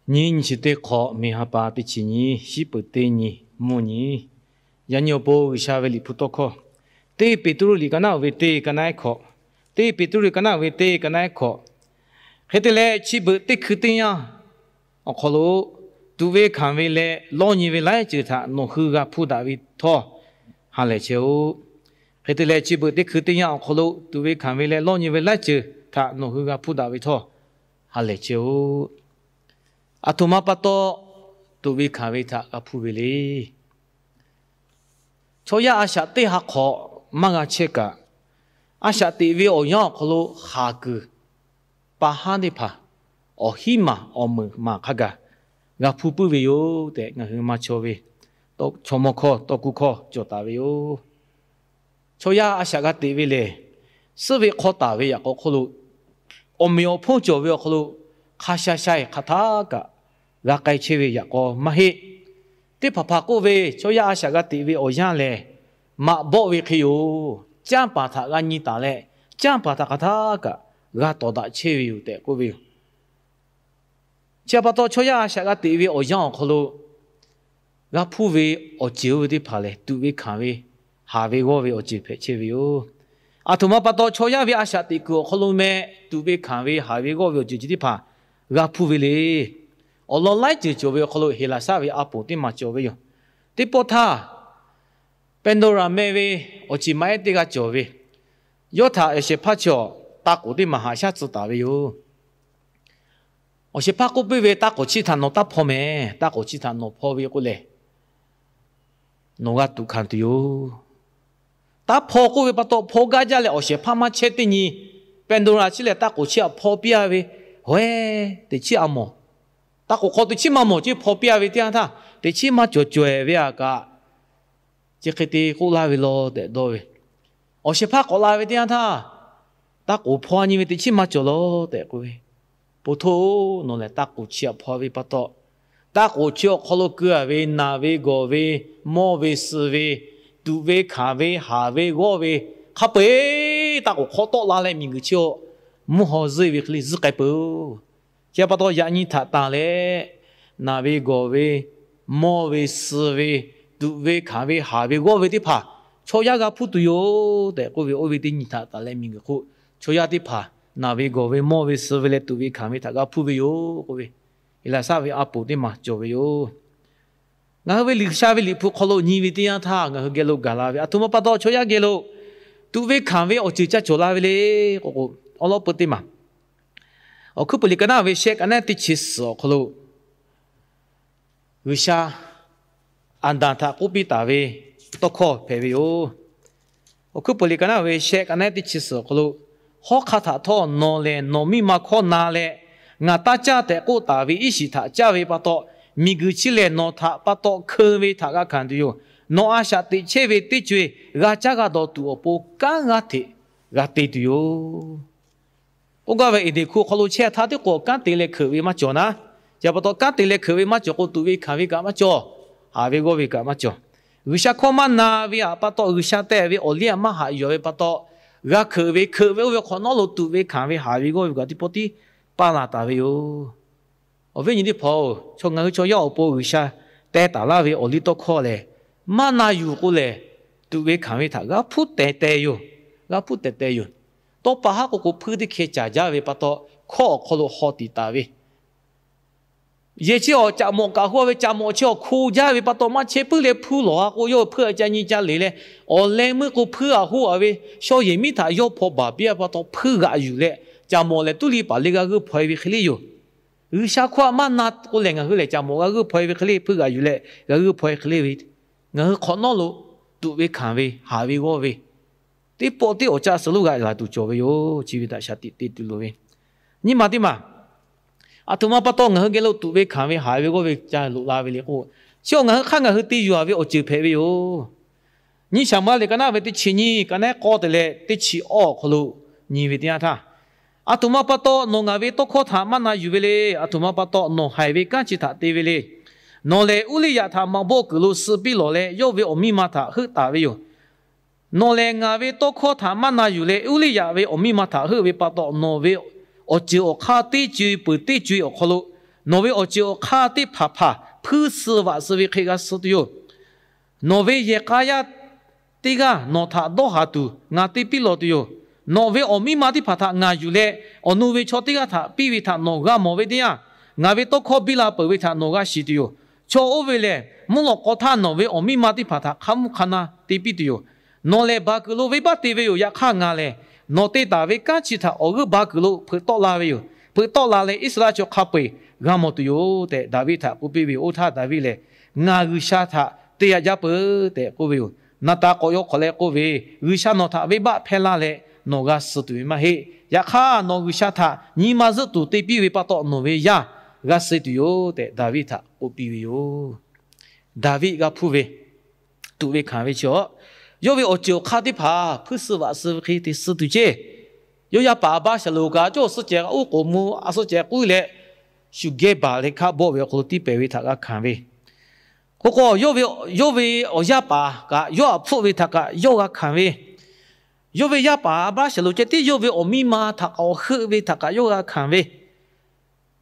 Nyiˇ nyi chi teˇ hk'awꞈ, miˬ ha pa teˇ chi nyi, shiˉ peuˍ teˇ nyi, mvuhˇ nyi. Yaꞈ nyi awˬ pon G'uiˬsha ve liꞈ hpu tawˇ hkawˇ, teˇ Peˍtruˆ liꞈ ka naˉ oˇ ve teˇ ka naˉ ehˉ hkawꞈ, teˇ Peˍtruˆ liꞈ ka naˉ oˇ ve teˇ ka naˉ ehˉ hkawꞈ. Hk'e te leh, chi beuꞈ teˇ hkui teˇ yanˇ awˬ hk'aw lo tuꞈ ve hkanˍ ve leh lawˇ nyi ve laiˉ ceuˬ htaꞈ nawˬ hui g'a hpuˇ daꞈ ve htawˇ, ha lehˬ chehˇ-oˆ. Hk'e te leh, chi beuꞈ teˇ hkui teˇ yanˇ awˬ hk'aw lo tuꞈ ve hkanˍ ve leh lawˇ nyi ve laiˉ ceuˬ htaꞈ nawˬ hui g'a hpuˇ daꞈ ve htawˇ, ha lehˬ chehˇ-oˆ. Aˬ htoꞈ ma pa taw tuꞈ ve hkanˍ ve htaꞈ g'a hpuˇ ve le. Chaw yaˇ a shaꞈ teˇ ha hk'awꞈ maˇ g'a chehˇ kaꞈ, a shaꞈ teꞈ ve awˬ yanˇ awˬ hk'aw lo haˍ kuiˬ pa haˉ teˇ hpaˍ awˬ hinˉ maˬ awˬ meunˍ maˬ hk'a gaˬ g'a hpuˇ puiˉ ve yoˬ tehꞈ, ngaˬ hui maˇ chaw ve chaw mawˇ hkawˇ tawˇ kuˇ hkawˇ cawˬ taˍ ve yoˬ. Chaw yaˇ a shaꞈ g'a teꞈ ve lehˬ, suhˉ ve hk'aw taˍ ve yaꞈ k'aw hk'oˆ lo awˬ meꞈ awˬ hponˇ cawˬ ve awˬ hk'aw lo hk'a sha sha-e hk'aˬ htaˇ kaꞈ g'a k'ai chehˇ ve yaꞈ k'aw maˇ heˆ. Teˇ hpaˍ hpaˍ k'oˆ ve, chaw yaˇ a shaꞈ g'a teꞈ ve awˬ yanˇ lehˬ, maꞈ bawˆ ve hk'e yoˬ. Canˇ paˍ htaꞈ g'a nyi taˍ leh, canˇ paˍ htaꞈ hk'aˬ htaˇ kaꞈ g'a tawˍ daꞈ chehˇ ve yoˬ tehꞈ k'oˆ ve yoˬ. Chi pa taw, chaw yaˇ a shaꞈ g'a teꞈ ve awˬ yanˇ awˬ hk'aw lo g'a hpuˇ ve awˬ ceuˬ oˇ ve teˇ hpaˍ lehˬ, tuꞈ ve hkanˍ ve haˍ ve g'awˇ ve awˬ ceuˬ hpehꞈ chehˇ ve yoˬ. Aˬ htoꞈ ma pa taw, chaw yaˇ ve a shaꞈ teꞈ kuiˬ awˬ hk'aw lo meh tuꞈ ve hkanˍ ve haˍ ve g'awˇ ve awˬ ceuˬ chi teˇ hpaˍ g'a hpuˇ ve le. Awˬ lawn laiˉ ceuˬ cawˬ ve awˬ hk'aw lo Heˍlaˍsaˆ ve a ponˍ teˇ maˬ cawˬ ve yoˬ. Teˇ pawˆ htaˇ, Pandora meh ve awˬ ceˬ ma ehˉ teˇ g'aˇ cawˬ ve, yawˇ htaꞈ awˬ shehˍ hpaˇ chi awˬ taˇ k'oˍ teˇ maˬ haꞈ shaˉ tcuh taˍ ve yoˬ. Awˬ shehˍ hpaˇ k'oˆ piˇ ve, Taˇ k'oˍ chi htaꞈ nawˬ taˇ hpaw mehˍ. Taˇ k'oˍ chi htaꞈ nawˬ hpaw ve k'o lehˬ, nawˬ g'a tuꞈ hkanˍ tuˬ yoˬ. Taˇ hpaw k'oˆ ve pa taw, hpaw gaˇ jaˇ leh awˬ shehˍ hpaˇ maˇ chehˇ teˇ nyi, Pandora chi lehˬ taˇ k'oˍ chi htaꞈ hpaw piˇ-a ve, Haweh, teꞈ chiˉ a mawˬ. Taˇ k'oˍ hk'aw teꞈ chiˉ maˇ mawˬ ceˇ hpaw piˇ-a ve teˇ yanˇ htaˇ, teꞈ chiˉ maˇ cawˬ caweh ve aꞈ kaꞈ, chi hk'e te k'oˆ laˇ ve law tehꞈ dawˇ ve. Awˬ shehˍ hpaˇ k'awꞈ la ve teˇ yanˇ htaˇ, Taˇ k'oˍ hpaw-a nyi ve teꞈ chiˉ maˇ cawˬ law tehꞈ k'oˆ ve. Ponˬ htoˇ-oˬ, nawˬ lehˬ taˇ k'oˍ chi htaꞈ hpaw ve pa taw, taˇ k'oˍ chi awˬ hk'aw lo keu-a ve naˬ ve gawˬ ve, mawˇ ve suh ve, tuꞈ ve hkanˍ ve haˍ ve g'awˇ ve, hk'a peu-eˬ taˇ k'oˍ hk'aw tawˆ la leh miˬguiˬ chi awˬ mvuhˇ haw zuhˆ ve hk'e le zuhˆ k'ai peuˬ-oˬ. Chi pa taw yaꞈ nyi htaꞈ tanˬ leh, naˬ ve gawˬ ve, mawˇ ve suh ve, tuꞈ ve hkanˍ ve haˍ ve g'awˇ ve teˇ hpaˍ chaw yaˇ g'a hpuˇ tuˬ yoˬ tehꞈ k'oˆ ve, oˇ ve teˇ nyi htaꞈ tanˬ leh miˬguiˬ hk'oˆ chaw yaˇ teˇ hpaˍ naˬ ve gawˬ ve, mawˇ ve suh ve leh tuꞈ ve hkanˍ ve htaꞈ g'a hpuˇ ve yoˬ k'oˆ ve, Heˍlaˍsaˆ ve a ponˍ teˇ maˬ cawˬ ve yoˬ. Ngaˬ hui ve G'uiˬsha ve liꞈ hpu hk'aw lo nyi ve teˇ yanˇ htaˇ, ngaˬ hui geh lo gaˬ la ve aˬ htoꞈ ma pa taw chaw yaˇ geh lo tuꞈ ve hkanˍ ve awˬ ceuˬ ca cawˬ la ve le k'o k'o, awˬ lawn peu teˇ maˬ, Awˬ hkuiˉ puiˍ liꞈ ka naˉ ve shehˆ ka naˉ teˇ chi suhˍ awˬ hk'aw lo, G'uiˬsha Aˍdanˍ htaꞈ k'oˆ piˇ taˍ ve tawˇ hkawˇ hpehꞈ ve yoˬ. Awˬ hkuiˉ puiˍ liꞈ ka naˉ ve shehˆ ka naˉ teˇ chi suhˍ awˬ hk'aw lo, Hawˉ hk'aˇ htaꞈ htawˇ nawˬ lehˬ nawˬ miˇ ma hkawˇ na leh, ngaˬ taˇ caˇ tehꞈ k'oˆ taˍ ve iˉ shiˍ htaꞈ caˇ ve pa taw, miˬguiˬ chi lehˬ nawˬ htaꞈ pa taw hkeu ve htaꞈ g'a hkanˍ tuˬ yoˬ. Nawˬ a shaꞈ teꞈ chehˇ ve teˇ co-e g'a caˉ g'a dawˬ tuˬ awˬ pon kanˉ g'aˇ hteꞈ g'a te tuˬ yoˬ. K'oˆ gaˇ ve, Eˍdenˍ hkuˇ awˬ hk'aw lo chehˇ htaˇ teˇ k'o kanˉ te leh hkeuꞈ ve maˇ cawˬ naˉ. Chi pa taw kanˉ te leh hkeuꞈ ve maˇ cawˬ k'o, tuꞈ ve hkanˍ ve kaꞈ maˇ cawˬ, haˍ ve g'awˇ ve kaꞈ maˇ cawˬ. G'uiˬsha hkawˇ maˇ na ve aꞈ pa taw, G'uiˬsha teh ve awˬ liˇ aꞈ maˇ haꞈ yuˬ ve pa taw, g'a hkeuꞈ ve hkeuꞈ ve oˇ ve hk'awꞈ nawˉ lo tuꞈ ve hkanˍ ve haˍ ve g'awˇ ve kaꞈ teˇ pawˆ tiˉ paˇ la taˍ ve yoˬ. Awˬ viˉ nyi teˇ hpaˍ-oˬ, chaw ngaˬ hui chaw yaˇ awˬ pon G'uiˬsha teh taˍ laˇ ve awˬ liˇ tawˇ hkawˇ lehˬ, maˇ na yuˬ k'o lehˬ, tuꞈ ve hkanˍ ve htaꞈ g'a hpuˇ teh teh yoˬ. G'a hpuˇ teh teh yoˬ. Tawˇ pa haˉ k'o k'o hpuiˇ teˇ hkeh caˍ jaˇ ve pa taw, hkawˇ awˬ hk'aw lo haw tiꞈ taˍ ve, yehˬ chi awˬ caꞈ mawꞈ kaꞈ hoˆ-a ve, caꞈ mawꞈ chi awˬ hko jaˇ ve pa taw, maˇ chehˇ puiˉ leh hpuˇ lawˬ-a k'o, yawˇ hui hpuiˇ aꞈ ca nyi ca leˬ leh, awˬ leh meuˇ k'o hpuiˇ aꞈ hoˆ-a ve, shaw yehˬ miˉ htaꞈ yawˇ hpaw baˬ piˇ-a pa taw, hpuiˇ g'aꞈ yuˬ leh caꞈ mawꞈ lehˬ tuˉ liˇ paˍ le g'a g'uiˇ hpaw-e ve hk'e le yoˬ. G'uiˬsha hkawˇ aꞈ maˇ na k'o lehˬ, ngaˬ hui lehˬ caꞈ mawꞈ g'a g'uiˇ hpaw-e ve hk'e le, hpuiˇ g'aꞈ yuˬ leh g'a g'uiˇ hpaw-e hk'e le ve, ngaˬ hui hk'awꞈ nawˉ lo tuꞈ ve hkanˍ ve haˍ ve g'awˇ ve teˇ pawˆ tiˉ awˬ caˆ suh lonˉ g'a laˬ tuˬ cawˬ ve yoˬ. Chi ve htaꞈ shaˍ tiꞈ te tuˬ loˍ ve, nyi ma teˇ maˬ, aˬ htoꞈ ma pa taw ngaˬ hui geh lo tuꞈ ve hkanˍ ve haˍ ve g'awˇ ve ca loꞈ la ve le k'o, chi awˬ ngaˬ hui hk'aˇ ngaˬ hui te yuˬ-a ve awˬ ceuˬ hpehꞈ ve yoˬ. Nyiˇ Saˍmo-eˍlaˆ liꞈ ka naˉ ve teˇ chi nyiˇ, ka naˉ k'awˇ te leh teˇ chi awˇ awˬ hk'aw lo nyi ve teˇ yanˇ htaˇ, aˬ htoꞈ ma pa taw nawˬ ngaˬ ve tawˇ hkawˇ htaꞈ maˇ na yuˬ ve le. Aˬ htoꞈ ma pa taw nawˬ haiˬ ve kanˉ chi htaꞈ te ve le. Nawˬ lehˬ Uˇliˇyaꞈ htaꞈ maꞈ bawˆ kuiˬ lo suh piˇ lawˬ leh, yawˇ ve awˬ miˇ ma htaꞈ heuˆ taˍ ve yoˬ. Nawˬ lehˬ ngaˬ ve tawˇ hkawˇ htaꞈ maˇ na yuˬ leh, Uˇliˇyaꞈ ve awˬ miˇ ma htaꞈ heuˆ ve pa taw, nawˬ ve awˬ ceuˬ awˬ hk'aˇ teˇ co-e peuˬ teˇ co-e awˬ hk'aw lo Nawˬ ve awˬ ceuˬ awˬ hk'aˇ teˇ hpaˍ hpaˍ hpuiˇ suh vaꞈ suh ve hk'e g'a suh tuˬ yoˬ. Nawˬ ve yehˬ k'a yaˇ teˇ g'aˇ nawˬ htaꞈ dawˇ haˍ tuˬ ngaˬ te piˇ lawˬ tuˬ yoˬ. Nawˬ ve awˬ miˇ ma teˇ hpaˍ htaꞈ ngaˬ yuˬ leh, awˬ nu ve chaw teˇ g'aˇ htaꞈ piˇ ve htaꞈ nawˬ g'a mawˬ ve teˇ yanˇ, ngaˬ ve tawˇ hkawˇ biˇ la peuˬ ve htaꞈ nawˬ g'a shiˍ tuˬ yoˬ. Chaw oˇ ve lehˬ, mvuhˇ lawꞈ k'aw htaˇ nawˬ ve awˬ miˇ ma teˇ hpaˍ htaꞈ hk'a mvuhˇ hk'a na te piˇ tuˬ yoˬ. Nawˬ lehˬ ba kuiˬ lo venˇbaˆ te ve yoˬ. Yaꞈ hk'aˇ ngaˬ lehˬ, nawˬ te taˍ ve kanˉ chi htaꞈ awˬ g'euˆ ba kuiˬ lo hpeuꞈ tawˆ la ve yoˬ. Hpeuꞈ tawˆ la leh Iˉsaˍreˍlaˆ chaw hk'a peu-eˬ g'a mawˬ tuˬ yoˬ tehꞈ Daˍviˆ htaꞈ k'oˆ piˇ ve yoˬ. Oˇ htaˇ Daˍviˆ lehˬ, Ngaˬ G'uiˬsha htaꞈ te yaꞈ jaˇ peuˬ tehꞈ k'oˆ ve yoˬ. Naˍtanˍ k'awꞈ yaw hk'awꞈ leh k'oˆ ve, G'uiˬsha nawˬ htaꞈ venˇbaˆ hpehˇ laˇ leh nawˬ g'a suh tuˬ ve maˇ heˆ. Yaꞈ hk'aˇ nawˬ G'uiˬsha htaꞈ nyi ma zuhˆ tuˬ te piˇ ve pa taw, nawˬ ve yaˇ g'a suh tuˬ yoˬ tehꞈ Daˍviˆ htaꞈ k'oˆ piˇ ve yoˬ. Daˍviˆ g'a hpuˇ ve, tuꞈ ve hkanˍ ve chi a, yawˇ ve awˬ ceuˬ awˬ hk'aˇ teˇ hpaˍ hpuiˇ suh vaꞈ suh ve hk'e te suh tuˬ ceˇ. Yawˇ yaˇ paˍ Aˍbaˇshaˍlonˍ kaꞈ cawˇ awˬ suhˉ cehˬ uˉ k'oˍ mvuh a suhˉ cehˬ k'uiˉ leh, shu geh baˬ leh hkaˆ bawˆ ve awˬ hk'aw lo tiˇ pehˍ ve htaꞈ g'a hkanˍ ve. K'o k'o, yawˇ ve awˬ yaˇ paˍ kaꞈ yawˇ htaꞈ hpfuhˆ ve htaꞈ kaꞈ yawˇ g'a hkanˍ ve. Yawˇ ve yaˇ paˍ Aˍbaˇshaˍlonˍ ceh tiˉ yawˇ ve awˬ miˇ ma htaꞈ kaꞈ awˬ heuˆ ve htaꞈ kaꞈ yawˇ g'a hkanˍ ve.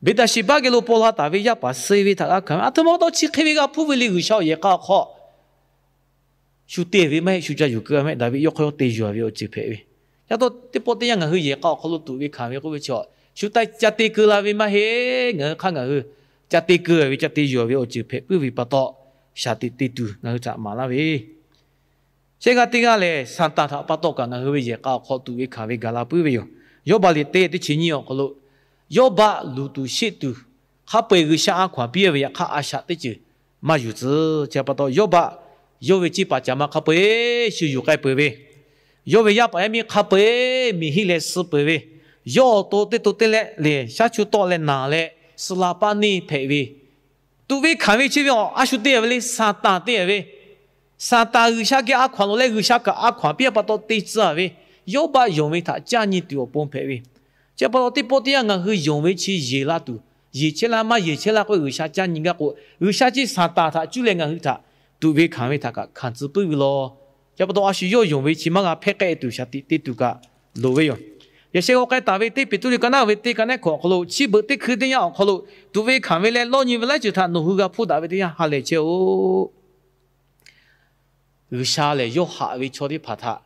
Beˍdaˍshiˍbaˆ geh lo paw la taˍ ve yaˇ paˍ suh ve htaꞈ g'a hkanˍ ve. A htoꞈ ma pa taw chi hk'e ve g'a hpuˇ ve le, G'uiˬsha awˬ yehˬ k'a awˬ hk'aw shu te ve maˇ heˆ, shu ca yuˬ keu maˇ heˆ. Daˍviˆ yawˇ hk'aw yawˇ te yuˬ ve awˬ ceuˬ hpehꞈ ve. Yaˇ taw teˇ pawˆ teˇ yanˇ ngaˬ hui yehˬ k'a awˬ hk'aw lo tuꞈ ve hkanˍ ve k'oˆ ve chi a, shu ca te keu la ve maˇ heˆ. Ngaˬ hui hk'aˇ ngaˬ hui ca te keu ve, ca te yuˬ ve awˬ ceuˬ hpehꞈ puiˉ ve pa taw, shaˍ tiꞈ te tuˬ ngaˬ hui htaꞈ maˍ laˇ ve Shehˆ g'aˇ teˇ g'aˇ lehˬ, Saˍtanˍ htaꞈ pa taw kaꞈ ngaˬ hui ve yehˬ k'a awˬ hk'aw tuꞈ ve hkanˍ ve gaˬ la puiˉ ve yoˬ. Yawˇbaˆ liꞈ teˇ teˇ chi nyiˇ awˬ hk'aw lo, Yawˇbaˆ luˬ tuˬ sheˆ tuˬ, hk'a peu-eˬ G'uiˬsha a hkaw-anˬ piˇ ve, yaꞈ hk'aˇ a shaꞈ teˇ ceuˬ maˇ yuˬ tcuh. Chi pa taw Yawˇbaˆ yawˇ ve ciˇ paˍ caˍ ma hk'a peu-eˬ shu yuˬ k'ai peuˬ ve, yawˇ ve yaˇ paˍ yaˇ miˇ hk'a peu-eˬ miˬ hiˆ leh suh peuˬ ve, yawˇ awˬ to teˇ to teˇ leh lehˬ shaˉ chu tawˆ leh naˬ leh suh la paˇ neˇ hpehꞈ ve, tuꞈ ve hkanˍ ve chi ve a, a shu te ve le, Saˍtanˍ te ve. Saˍtanˍ G'uiˬsha geh a hkaw-anˬ loꞈ leh G'uiˬsha kaꞈ a hkaw-anˬ piˇ pa taw te tcuh ve, Yawˇbaˆ yonˍ ve htaꞈ caˇ nyi tuˬ awˬ pon hpehꞈ ve. Chi pa taw teˇ pawˆ teˇ yanˇ ngaˬ hui yonˍ ve chi yeˬ la tuˬ, yeˬ chehˇ laˇ maˇ yeˬ chehˇ laˇ k'oˆ ve G'uiˬsha caˇ nyi gaˇ k'o, G'uiˬsha chi Saˍtanˍ htaꞈ cuˇ leh ngaˬ hui htaꞈ tuꞈ ve hkanˍ ve htaꞈ kaꞈ hkanˍ tcuh puiˉ ve law. Chi pa taw a shu yawˇ yonˍ ve chi maˇ g'a hpehˇ k'ehˆ tuˬ shaˍ tiꞈ te tuˬ kaꞈ loˍ ve yoˬ. Yaꞈ sheh g'aw k'ai taˍ ve teˇ Peˍtruˆ liꞈ ka naˉ ve teˇ ka nehˉ hkawꞈ awˬ hk'aw lo, chi beuꞈ teˇ hkui teˇ yanˇ awˬ hk'aw lo tuꞈ ve hkanˍ ve leh lawˇ nyi ve laiˉ ceuˬ htaꞈ nawˬ hui g'a hpuˇ daꞈ ve teˇ yanˇ ha lehˬ chehˇ-oˆ. G'uiˬsha lehˬ yawˇ haꞈ ve chaw teˇ hpaˍ htaꞈ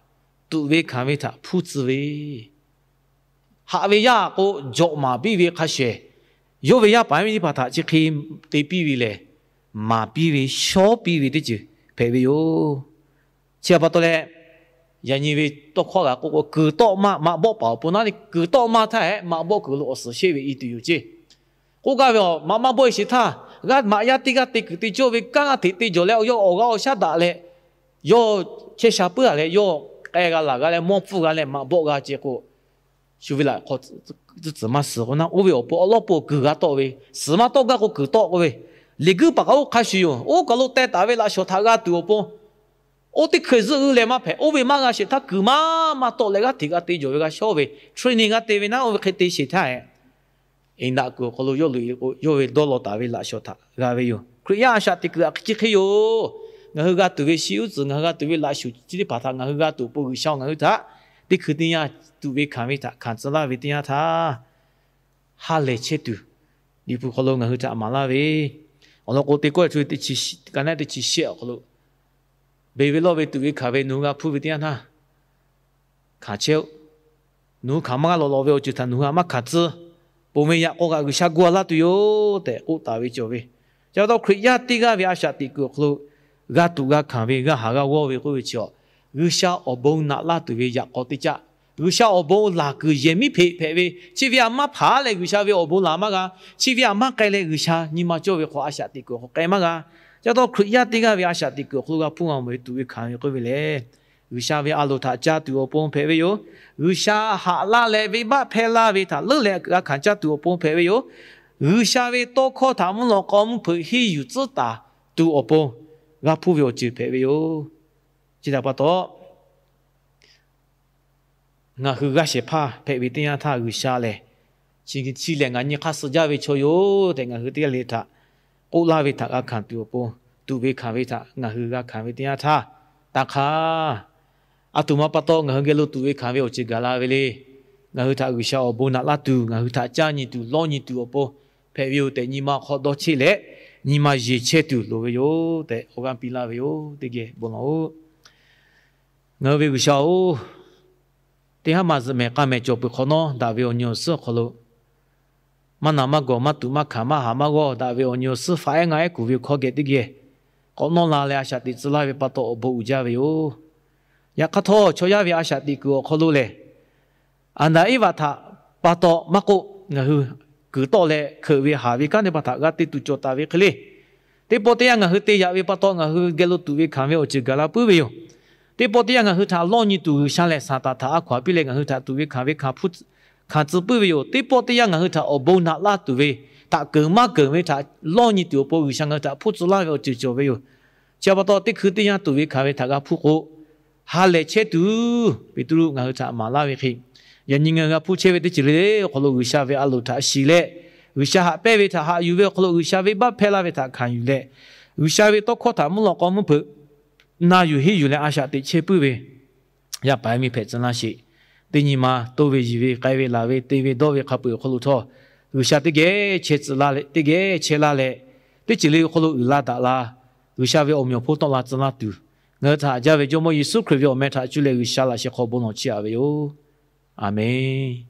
tuꞈ ve hkanˍ ve htaꞈ hpuˇ tcuh ve, haꞈ ve yaˇ k'o jawꞈ maˍ piˇ ve hk'a shehˍ, yawˇ ve yaˇ paˍ yaˇ miˇ teˇ hpaˍ htaꞈ chi hk'e te piˇ ve lehˬ, maˍ piˇ ve shawˉ piˇ ve teˇ ceuˬ hpehꞈ ve yoˬ. Chi pa taw leh, yaꞈ nyi ve tawˇ hkawˇ g'a k'oˆ k'o, kuiˬ tawˆ maˇ maꞈ bawˆ paˍ awˬ pon naˉ le, kuiˬ tawˆ maˇ htaˇ hehꞈ maꞈ bawˆ kuiˬ lo awˬ suhˍ sheˆ ve i tuˬ yoˬ ceˇ. K'oˆ gaˇ ve a, maꞈ maˇ bawˆ e sheˍ htaˇ, g'aˇ maꞈ yaˇ teˇ g'aˇ te kuiˬ te cawˇ ve kanˉ g'aˇ hteꞈ te jawˬ leh yawˇ awˬ g'aˇ awˬ shaˉ daꞈ leh, yawˇ chehˇ sha puiˉ a leh yawˇ k'ai g'a laˬ g'a leh mawˇ hpfuhˇ g'a leh maꞈ bawˆ g'a ce k'o, shu ve laꞈ hk'aw tcuhˉ tcuhˉ maˇ suhˍ k'o naˉ, oˇ ve awˬ pon awˉ lawˉ pon kuiˬ g'a tawˆ ve, suhˍ maˇ tawˆ gaˇ k'o kuiˬ tawˆ k'oˆ ve, liꞈ guiˇ paˍ k'o hk'a shuˍ yoˬ. Oˇ kaˬ lo teh taˍ ve laꞈ shawnˍ htaꞈ g'a tuˬ awˬ pon, oˇ teˇ hkui zuhˆ g'uiˇ leh maˇ hpehꞈ. Oˇ ve maˇ g'a sheˍ htaˇ kuiˬ maˇ maˇ tawˆ leh g'aˇ hteꞈ g'a te jawˬ ve g'a shawˉ ve, training g'a te ve naˉ, oˇ ve hk'e te sheˍ htaˇ hehꞈ, iˍ naꞈ kuiˬ awˬ hk'aw lo yawˇ loꞈ e k'o, yawˇ ve dawˇ law taˍ ve laꞈ shawnˍ htaꞈ g'a ve yoˬ. Hkriꞈ yaˇ a shaꞈ teꞈ kuiˬ htaꞈ hk'e chi hk'e yoˬ. Ngaˬ hui g'a tuˬ ve shi uˉ tcuhˍ, ngaˬ hui g'a tuˬ ve laꞈ shuˍ chi teˇ hpaˍ htaꞈ ngaˬ hui g'a tuˬ awˬ pon G'uiˬsha ngaˬ hui htaꞈ teˇ hkui teˇ yanˇ tuꞈ ve hkanˍ ve htaꞈ hkanˍ tcuh laˇ ve teˇ yanˇ htaˇ, ha lehˬ chehˇ tuˬ, Liꞈ hpu hk'aw lo ngaˬ hui htaꞈ maˍ laˇ ve, awˬ lawn k'o teˇ kawˆ e htu teˇ chi shehˆ awˬ hk'aw lo, beˬ ve lawˇ ve tuꞈ ve hkanˍ ve nawˬ hui g'a hpuˇ ve teˇ yanˇ htaˇ, hkanˍ chehˇ-oˆ. Nawˬ hui hkanˍ maˇ g'a lawꞈ lawꞈ ve awˬ ceuˬ htaꞈ nawˬ hui a maˇ hkanˍ tcuh. Ponˬ ve yaꞈ k'aw kaꞈ G'uiˬsha gu a laˇ tuˬ yoˬ tehꞈ k'oˆ taˍ ve cawˬ ve. Chi pa taw Hkriꞈ yaˇ teˇ g'aˇ ve a shaꞈ teꞈ kuiˬ awˬ hk'aw lo g'a tuꞈ g'a hkanˍ ve, g'a haˍ g'a g'awˇ ve k'oˆ ve chi a, G'uiˬsha awˬ bon naꞈ laˇ tuˬ ve yaꞈ k'aw teˇ caˆ, G'uiˬsha awˬ bon laˬ kuiˬ yehˬ miˉ hpeꞈ hpehꞈ ve, chi ve a maˇ hpaˍ leh G'uiˬsha ve awˬ bon laˬ maˇ g'a, chi ve a maˇ k'ai leh G'uiˬsha nyi ma cawˇ ve hk'aw a shaꞈ teꞈ kuiˬ awˬ hk'aw k'ai maˇ g'a. Chi pa taw Hkriꞈ yaˇ teˇ g'aˇ ve a shaꞈ teꞈ kuiˬ awˬ hk'aw lo g'a hpuˇ g'a mawˬ ve tuꞈ ve hkanˍ ve k'oˆ ve lehˬ, G'uiˬsha ve a loˍ htaꞈ caˇ tuˬ awˬ pon hpehꞈ ve yoˬ. G'uiˬsha haꞈ laˇ leh venˇbaˆ hpehˇ laˇ ve htaꞈ leuˉ leh g'a hkanˍ caˇ tuˬ awˬ pon hpehꞈ ve yoˬ. G'uiˬsha ve tawˇ hkawˇ htaꞈ mvuhˇ lawꞈ k'aw mvuhˇ hpeuꞈ henˇ yuˬ tcuhˉ taˍ tuˬ awˬ pon g'a hpuˇ ve awˬ ceuˬ hpehꞈ ve yoˬ. Chi htaꞈ pa taw, ngaˬ hui g'a shehˍ hpaˇ hpehꞈ ve teˇ yanˇ htaˇ G'uiˬsha lehˬ, chi lehˬ ngaˬ nyi hk'aˇ suh jaˇ ve chaw yoˬ tehꞈ ngaˬ hui teˇ g'aˇ le htaꞈ k'oˆ laˇ ve htaꞈ g'a hkanˍ tuˬ awˬ pon, tuꞈ ve hkanˍ ve htaꞈ ngaˬ hui g'a hkanˍ ve teˇ yanˇ htaˇ, taˇ hk'aˇ, a htoꞈ ma pa taw ngaˬ hui geh lo tuꞈ ve hkanˍ ve awˬ ceuˬ gaˬ la ve le. Ngaˬ hui htaꞈ G'uiˬsha awˬ bon naꞈ laˇ tuˬ, ngaˬ hui htaꞈ caˇ nyi tuˬ lawˇ nyi tuˬ awˬ pon hpehꞈ ve yoˬ tehꞈ nyi ma hk'aw dawˇ cheˆ leh, nyi ma yeˬ chehˇ tuˬ loˍ ve yoˬ tehꞈ awˬ g'aˇ piˇ laˇ ve yoˬ. Teˇ geh bon lawˬ-oˬ. Ngaˬ hui ve G'uiˬsha-oˬ, teˇ haˉ maˬ zuhꞈ mehˍ k'a mehˍ cawˬ peuˬ hk'awꞈ nawˉ, daꞈ ve awˬ nyi awˬ suhˉ awˬ hk'aw lo maˇ naˬ maˇ gawˬ, maˇ tuꞈ maˇ hkanˍ, maˇ haꞈ maˇ g'awˇ, daꞈ ve awˬ nyi awˬ suhˉ faꞈ ehˉ ngaˆ ehˉ kuˬ ve hkawˇ geh teˇ geh k'awꞈ nawˇ la leh a shaꞈ teꞈ tcuh laˇ ve pa taw awˬ bon uiˍ jaˇ ve yoˬ. Yaꞈ hk'aˇ htawˇ, chaw yaˇ ve a shaꞈ teꞈ kuiˬ awˬ hk'aw lo lehˬ, Aˍdanˍ Eˇvaꞈ htaꞈ pa taw maˇ k'oˆ, ngaˬ hui kuiˬ tawˆ leh hkeuꞈ ve haˍ ve kanˉ teˇ hpaˍ htaꞈ g'a te tuˬ cawˬ taˍ ve hk'e le. Teˇ pawˆ teˇ yanˇ ngaˬ hui te yaꞈ ve pa taw, ngaˬ hui geh lo tuꞈ ve hkanˍ ve awˬ ceuˬ gaˬ la puiˉ ve yoˬ. Teˇ pawˆ teˇ yanˇ ngaˬ hui htaꞈ lawˇ nyi tuˬ G'uiˬsha lehˬ, Saˍtanˍ htaꞈ a hkaw-anˬ piˇ leh ngaˬ hui htaꞈ tuꞈ ve hkanˍ ve hkanˍ tcuh puiˉ ve yoˬ. Teˇ pawˆ teˇ yanˇ ngaˬ hui htaꞈ awˬ bon naꞈ laˇ tuˬ ve htaꞈ keunˍ maˇ keunˍ ve htaꞈ lawˇ nyi tuˬ awˬ pon G'uiˬsha ngaˬ hui htaꞈ hpuˇ tcuh laˇ ve awˬ ceuˬ cawˬ ve yoˬ. Chi pa taw, teˇ hkui teˇ yanˇ tuꞈ ve hkanˍ ve htaꞈ g'a hpuˇ k'o, ha lehˬ chehˇ tuˬ Peˍtruˆ ngaˬ hui htaꞈ maˍ laˇ ve hk'e, yaꞈ nyi ngaˬ hui g'a hpuˇ chehˇ ve teˇ ceuˬ le le awˬ hk'aw lo G'uiˬsha ve a loˍ htaꞈ shiˍ leh, G'uiˬsha haꞈ pehnˇ ve htaꞈ haꞈ yuˬ ve awˬ hk'aw lo G'uiˬsha venˇbaˆ hpehˇ laˇ ve htaꞈ hkanˍ yuˬ leh, G'uiˬsha ve tawˇ hkawˇ htaꞈ mvuhˇ lawꞈ k'aw mvuhˇ hpeuꞈ na yuˬ henˇ yuˬ leh a shaꞈ teꞈ chehˇ puiˉ ve yaˇ paˍ yaˇ miˇ hpehꞈ tcuh laˇ sheˍ. Teˇ nyi ma toˇ ve yiˬ ve k'ai ve laˬ ve te ve dawˇ ve hk'a peu-eˬ awˬ hk'aw lo htawˇ, G'uiˬsha teˇ geh chehˇ tcuh laˇ leh, teˇ geh chehˇ laˇ leh, teˇ ceuˬ le awˬ hk'aw lo uiˍ la daꞈ la, G'uiˬsha ve awˬ meꞈ awˬ hponˇ tawˆ la tcuh laˇ tuˬ, ngaˬ hui htaꞈ haꞈ jaˇ ve Jawˇmawˇ Yeˍsuˆ Hkriꞈ ve awˬ meh htaꞈ cuˇ leh G'uiˬsha laꞈ sheh hk'aw bon lawˬ chiˇ aꞈ ve yoˬ. Aˍmenˍ.